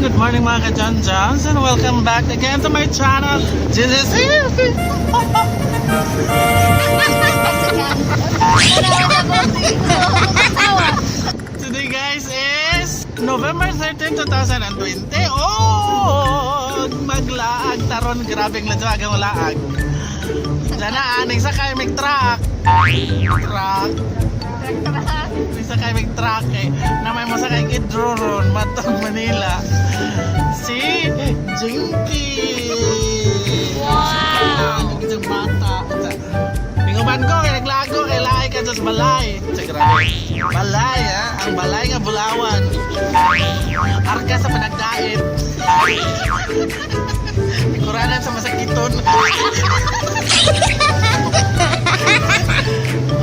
Good morning, mga ka-John Johns, and welcome back again to my channel. Jesus. Today, guys, is November 13, 2020. Oh, maglaag taron, grabeng ladyo ang laag. Diyan na, aning sakay mig truck. Truck. Isa kay mig truck eh. Na may masakay idro ron matog Manila. Si Jinky. Wow! Isang bata. Minguban ko kay naglago kay laay ka sa balay. Sa grabe. Balay ha, ang balay nga Bulawan. Arka sa panagdait. Kuranan sa masakiton.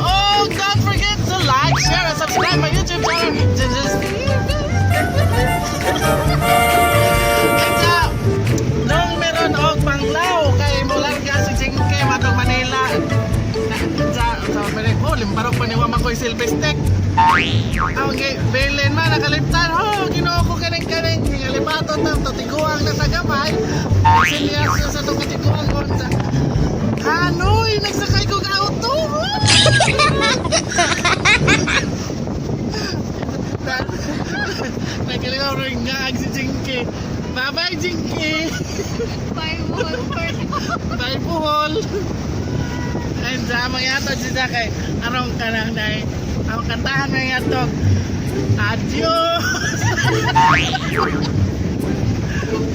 Oh, don't forget to like, share, and subscribe my YouTube channel. Jesus. Kaya, nung meron og panglaw kay mularga si Jinky matong Manila. Sa Manila, oh, limbarok pa ni Wama ko'y selfie stick. Okay, Belen man, nakaliptan. Oh, ginoo ko kaning kaning ngalibato ta tatiguang na tagamay. Silyas sa itong katiguang ko. Hanoy, nagsakay kog auto. Nagkaliwa rin nga ang si Jinky. Bye-bye, Jinky! Bye, Bye, Puhol! And sa mga yato si kay anong kanang day ang kantahan ng yato. Adios!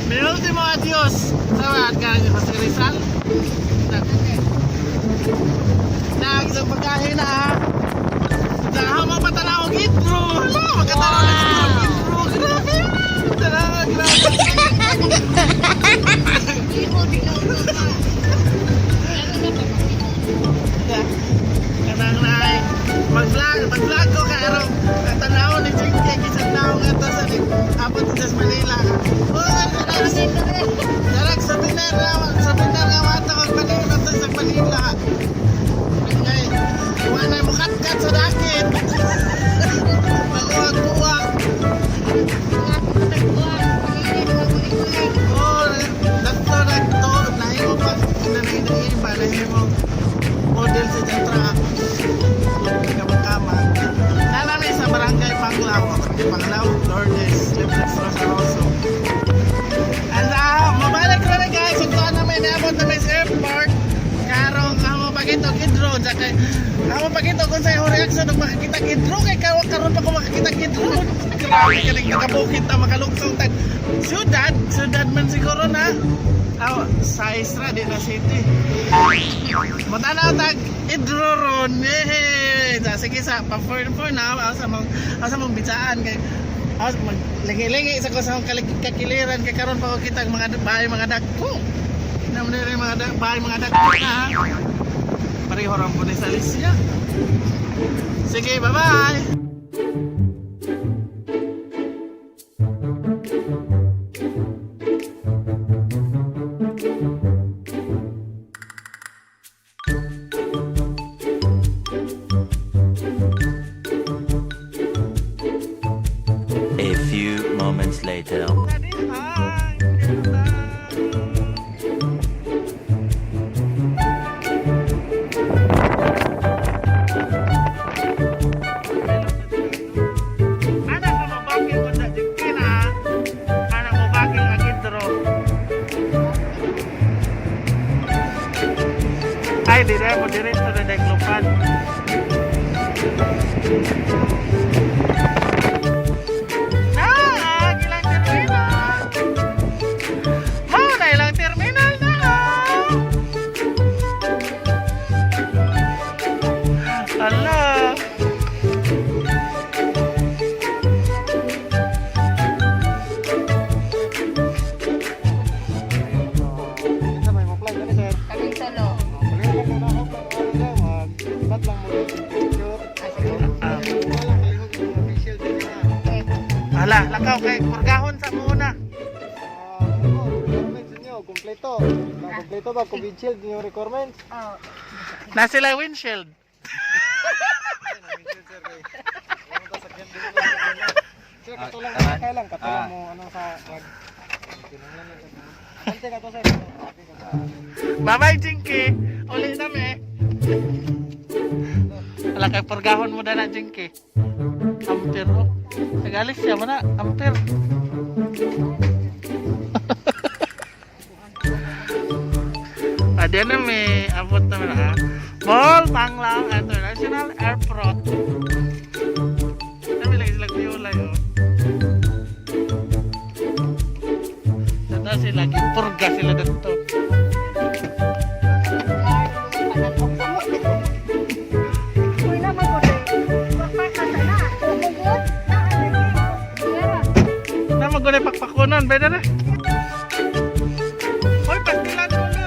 Mi último adios! Sa ka Jose Rizal? Na isang pagkain na ha. Sa mo patanaw og intro. Hala, makatanaw na siguro og intro. Grabe. Tanaw, grabe. Kanang nay mag-vlog, mag-vlog ko kay arong ang tanaw ni Jinky kisang tao nga to sa abot sa Manila. Oh, darag sa Pinar sa Pinar nga mata og Manila to sa Manila. Ngay, wala mo kat sa dakit. Maluwag-buwag. Oh, nagto nagto nahimo pa nanay ba nahimo model sa truck. Kama-kama. Nanami sa Barangay Panglao. Barangay Panglao, Lourdes, Libre Rosaroso. And mabalik na rin, guys. Ito namin, naabot namin sa airport. Karong amo pagito kidro kay amo pagito kung sa iyong reaction nung makakita kidro kay karon pa ko makakita kidro. Grabe ka nang nakabukid ta makaluksong tag syudad, syudad man siguro na. Aw, size ra di na city. Matanaw tag idro ron. Yehey! Sa sige sa pa for now asa mong bitsaan kay aw mag lingi-lingi sa ko sa akong kakiliran kay karon pa ko kita ang mga bahay mga dagko. Naman rin mga bahay mga dagko na. Pareho ra po ni sa Alicia. Sige, bye-bye. A few moments later. Daddy, hi. Ganda. Anak mo bakil ko sa jikina. Anak mo bakil ang intro. Ay, dire mo dire sa daglupan. Na, ilang terminal. Mao na ilang terminal na. Ala. Ala, lakaw kay purgahon sa muna. Kompleto. Kompleto ba? COVID shield yung requirements? Na sila windshield. Sir, Ah, katulong taman? kay lang katulong Ah. mo ano sa wag. Kinahanglan lang sa. Ante ka to, sir. Ante ka to. Bye-bye, Jinky. Uli na me. Wala kay purgahon mo na, Jinky. Ampir, oh. Nagalis siya mo na. Ampir. Adi na may abot naman ha. Ball Panglao International Airport. Sabi lang sila kuyulay, oh. Tata sila, gipurga sila dito. Uy, naman ko rin. Pagpakasa na. Pumugot na. Ano Na magunay pakpakunan, pwede na. Hoy, pastilan mo na.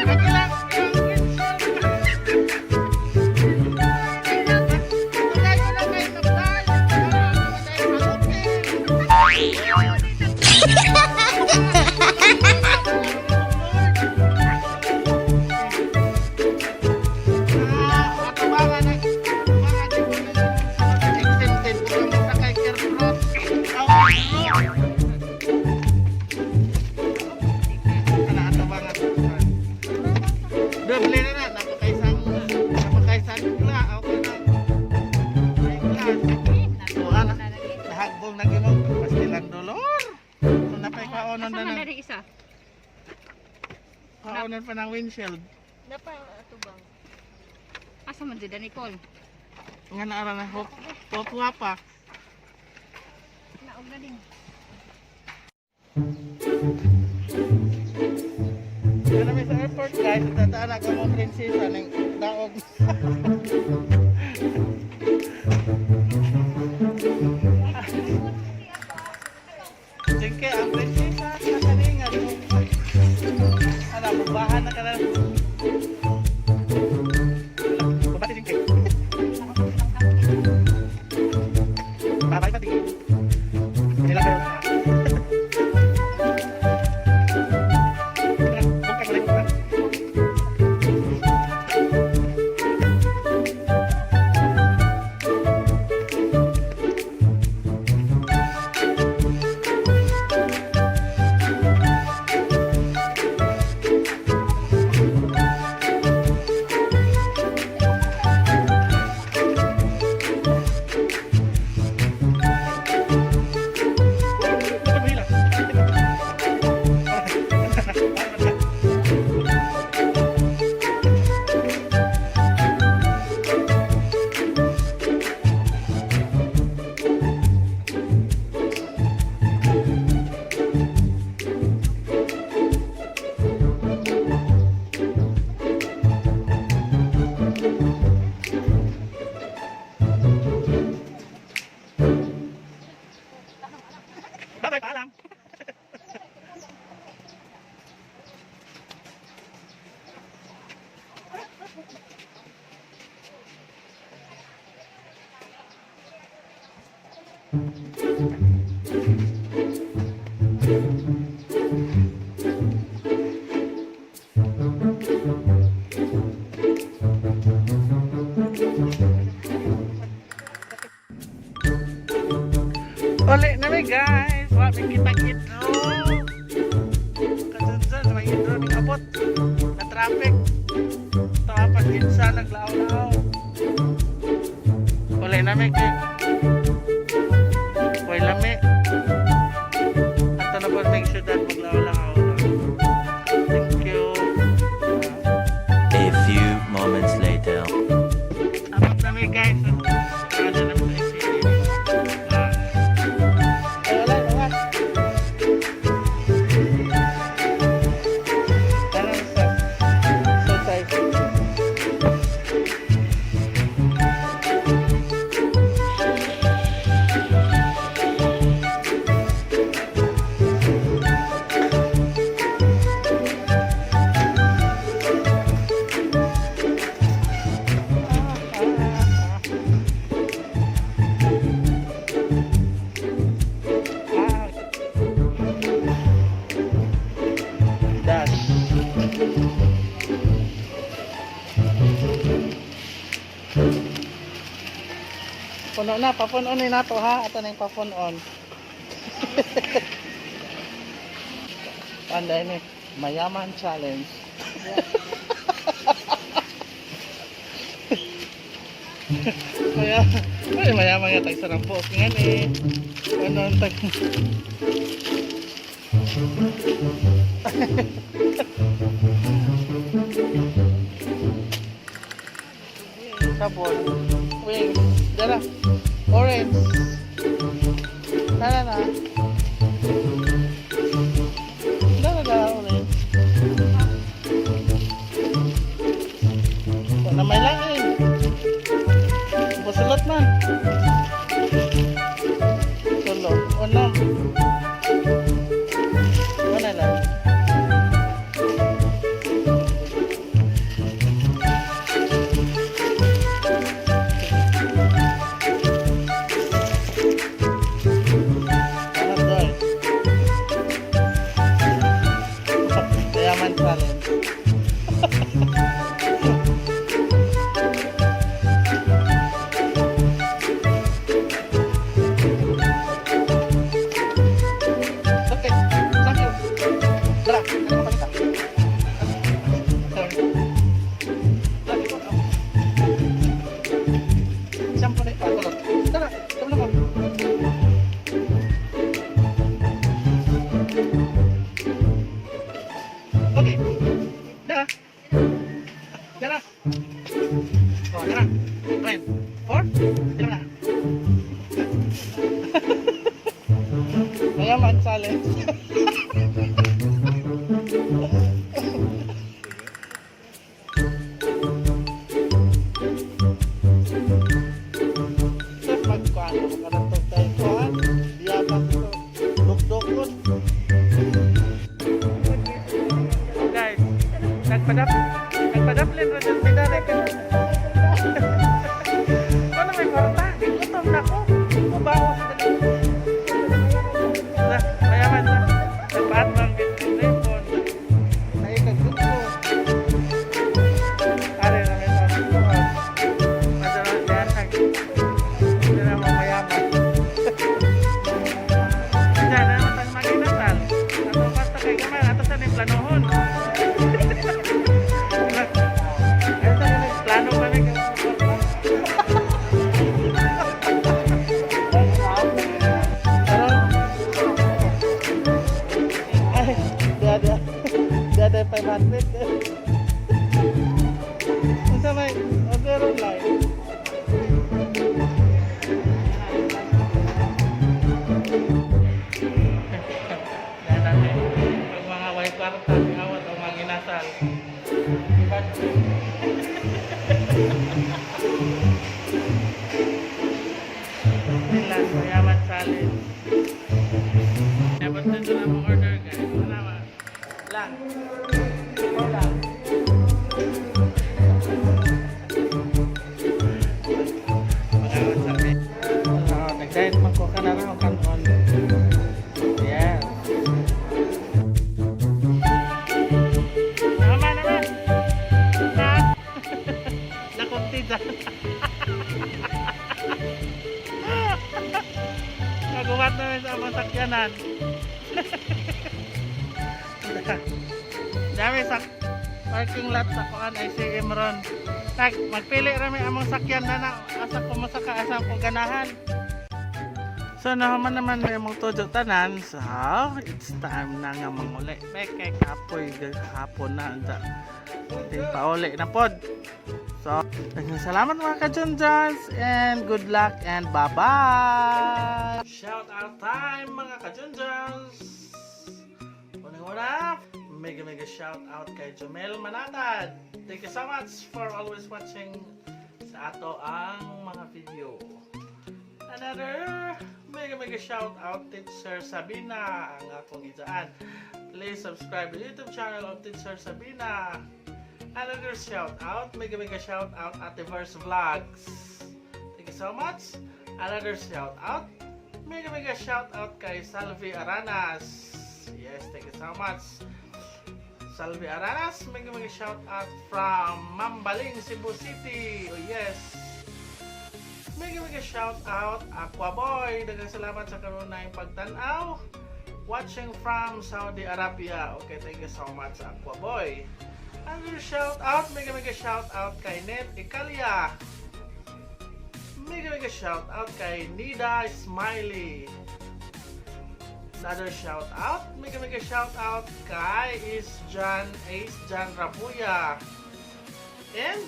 Pastilan. Doble na na, napakaisang, napakaisang kla, okay na. Ay, class. Kuha na. Nahagbong na gimong, pastilan dolor. Kung napay kaonon Asa na man ng, na rin isa? kaonon pa ng windshield. Napa atubang. Asa man dyan, Nicole? Nga na ara na, hop, hop pa. Naog na din. Kaya namin sa airport, guys, tataan na mo prinsesa ng daog. Jengke, ang prinsesa sa kalinga. Ano, bubahan na ka na. Baba, Jengke. Babay pati. Nila kayo. Bye-bye, paalam. Uli na mi, guys. Wa mi kita hidro. Kadyan may hidro ning abot. Na traffic. Tawa pa sa naglaw-law. Uli na mi kay. Way lami. Ato na po may syudad maglaw-law. Thank you. A few moments later. Abot na mi, guys. Ano na mi sa city. Ah. Ay, wala, wala. Parang sa size. Ah. Dash. Puno na, papun-on na to ha. Ito na yung papun-on. Panday ni Mayaman Challenge. Maya, ay, mayaman nga tag sarang buok nga ni. Ano ang tag. Sabon. Wings. Dara. Orange. Tara na. Dara na, orange. Wala may langin. Basulot man. Tulo. Uno. Wala lang. Salamat, guys. Mayaman Challenge. Okay. Thank you. Tara, ano pa kita? Sorry. Lagi ko. Shampoo na ipatulog. Tara, tumulong ko. Okay. Dara. Dara. Oh, dara. Red. Four. Dara na. Mayaman Challenge. Sir, magkuhan ka ng tayo kuhan. Diyabat ito. Dukdukon. Guys, nagpadaplin rin yung pinarek. Ano may kwarta? Gutom na ko. Kubaho sa dalawa. Na, mayaman na. Nagpaat bang telefon. Ay, nagduko. Are na may sabi ko. Madala siya sa hindi na mayaman. Diyan na naman tayong maginasal. Ato basta kay gamay, ato sa ning planohon. Ato sa ning plano kami kay. Pero ay, dia dia. Dia ada 500. Unsa may order online? Dahil natin, pag mga way kwarta, awat o mga inasal. Diba? Finland, Mayaman Challenge. Dapat dito na mong order, guys. Salamat. Lang. Ikaw lang. Pag-awat sa amin. Oo, nag-diet man ko ka na rin ang kanon. Yes. Naman naman. Na. Nakunti dyan. Nagubat namin sa among sakyanan. Dami sa parking lot sa kuan ICM ron. Nag magpili rami among sakyan na na asa ko masaka asa ko ganahan. So naman naman may mong tujo tanan. So it's time na nga manguli. May kay kapoy hapon na unta. Ting pauli na pod. So, daghang salamat mga kajunjans and good luck and bye-bye! Shout out time mga kajunjans! Unang-una, mega mega shout out kay Jomel Manatad. Thank you so much for always watching sa ato ang mga video. Another mega mega shout out Teacher Sabina ang akong ijaan. Please subscribe to the YouTube channel of Teacher Sabina. Another shout out, mega mega shout out Ate Verse Vlogs. Thank you so much. Another shout out, mega mega shout out kay Salvi Aranas. Yes, thank you so much. Salvi Aranas, mega mega shout out from Mambaling, Cebu City. Oh yes. Mega mega shout out, Aqua Boy. Daghang salamat sa kanunayng pagtanaw. Watching from Saudi Arabia. Okay, thank you so much, Aqua Boy. Another shout out, mega mega shout out kay Net Ikalia. Mega mega shout out kay Nida Smiley. Another shout out, mega mega shout out kay Is John Ace John Rabuya. And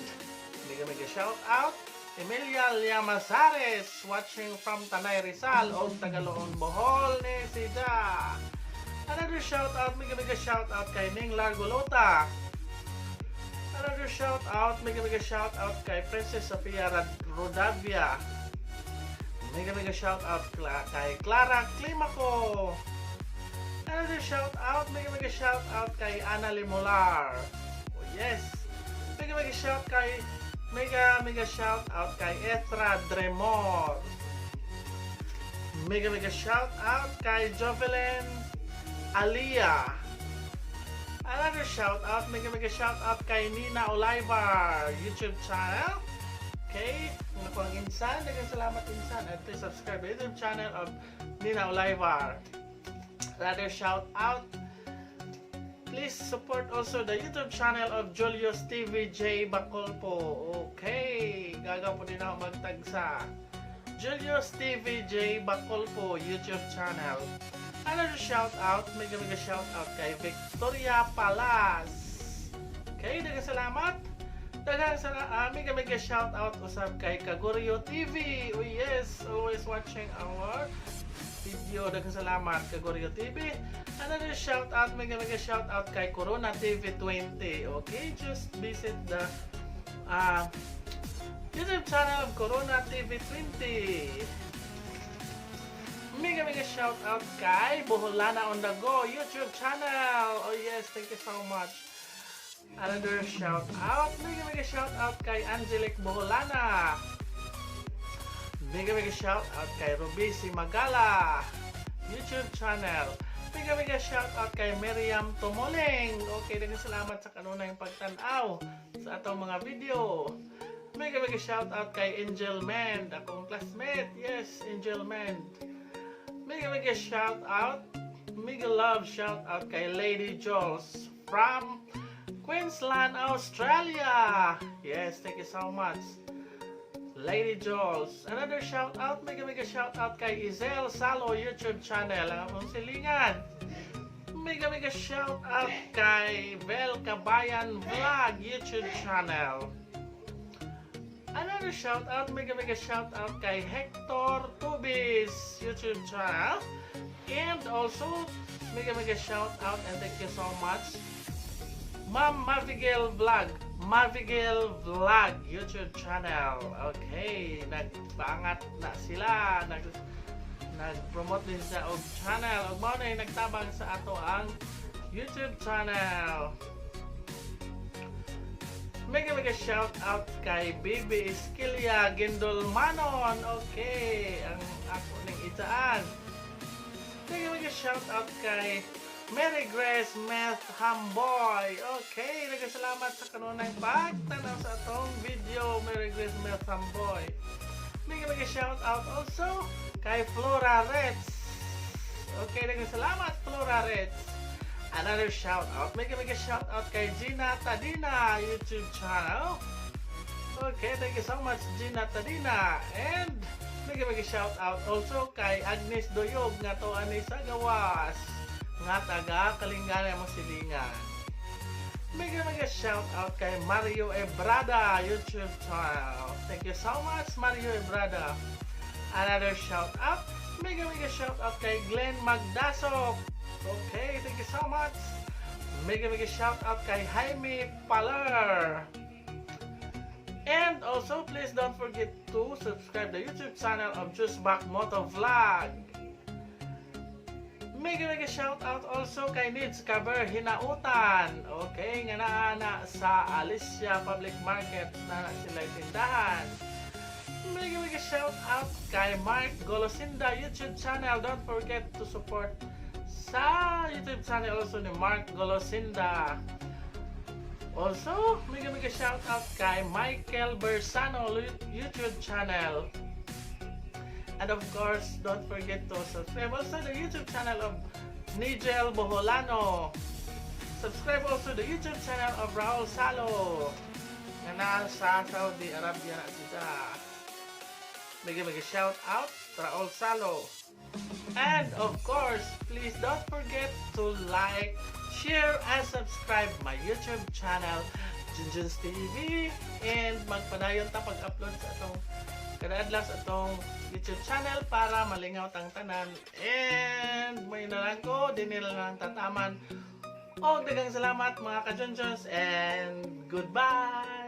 mega mega shout out, Emilia Llamazares, watching from Tanay, Rizal o Tagaloon, Bohol ni Sida. Another shout out, mega mega shout out kay Ning Largolota. Another shout out, mega mega shout out kay Princess Sofia Rodavia. Mega mega shout out kay Clara Climaco. Another shout out, mega mega shout out kay Ana Limolar. Oh yes. Mega mega shout out kay Etra Dremor. Mega mega shout out kay Jovelyn Alia. Another shout out, mega mega shout out kay Nina Olivar YouTube channel. Okay, mga akong insan, daghang salamat, insan, and please subscribe to YouTube channel of Nina Olivar. Another shout out, please support also the YouTube channel of Julius TV J Bacolpo. Okay, gagaw po din ako magtagsa. Julius TV J Bacolpo YouTube channel. Another shout out, mega mega shout out kay Victoria Palas. Okay, daghang salamat. Daghang salamat, mega mega shout out usab kay Kaguryo TV. Oh yes, always watching our video. Daghang salamat, Kaguryo TV. Another shout out, mega mega shout out kay Corona TV 20. Okay, just visit the YouTube channel of Corona TV 20. Mega mega shout out kay Boholana on the Go YouTube channel. Oh yes, thank you so much. Another shout out, mega mega shout out kay Angelic Boholana. Mega mega shout out kay Ruby Magala YouTube channel. Mega mega shout out kay Miriam Tomoling. Okay, daghang salamat sa kanunayng pagtanaw sa atong mga video. Mega mega shout out kay Angel Mend, akong classmate. Yes, Angel Mend. Mega mega shout out, mega love shout out kay Lady Jules from Queensland, Australia. Yes, thank you so much, Lady Jules. Another shout out, mega mega shout out kay Izel Salo YouTube channel, ang akong silingan. Mega mega shout out kay Bel Kabayan Vlog YouTube channel. Another shout out, mega mega shout out kay Hector Tubis YouTube channel. And also, mega mega shout out and thank you so much, Ma'am Mavigel Vlog, Mavigel Vlog YouTube channel. Okay, nagpaangat na sila, nag-promote din siya og channel. Ug mao na yung nagtabang sa ato ang YouTube channel. Mega mega shout out kay Bibi Esquilia Gindulmanon. Okay, ang ako ning itaan. Mega mega shout out kay Mary Grace Meth Hamboy. Okay, salamat sa kanunayng pagtanaw sa atong video, Mary Grace Meth Hamboy. Mega mega shout out also kay Flora Retz. Okay, salamat, Flora Retz. Another shout out, mega mega shout out kay Gina Tadina YouTube channel. Okay, thank you so much, Gina Tadina. And mega mega shout out also kay Agnes Doyog nga to ani sa gawas nga taga Kalingana mo silingan. Mega mega shout out kay Mario Ebrada YouTube channel. Thank you so much, Mario Ebrada. Another shout out, mega mega shout out kay Glenn Magdasok. Okay, thank you so much. Mega mega shout out kay Jaime Paler. And also, please don't forget to subscribe the YouTube channel of Just Back Moto Vlog. Mega mega shout out also kay Needs Cover Hinautan. Okay, nga naa na sa Alicia Public Market na sila tindahan. Mega mega shout out kay Mark Golosinda YouTube channel. Don't forget to support sa YouTube channel also ni Mark Golosinda. Also, mega mega shout out kay Michael Bersano YouTube channel. And of course, don't forget to subscribe also the YouTube channel of Nigel Boholano. Subscribe also the YouTube channel of Raul Salo nga nasa Saudi Arabia na sila. Mega mega shout out Raul Salo. And of course, please don't forget to like, share, and subscribe my YouTube channel, Junjun's TV. And magpadayon ta pag-upload sa atong kada adlaw sa atong YouTube channel para malingaw tang tanan. And may na lang ko, di nila lang tataman. O, daghang salamat, mga kajunjuns, and goodbye!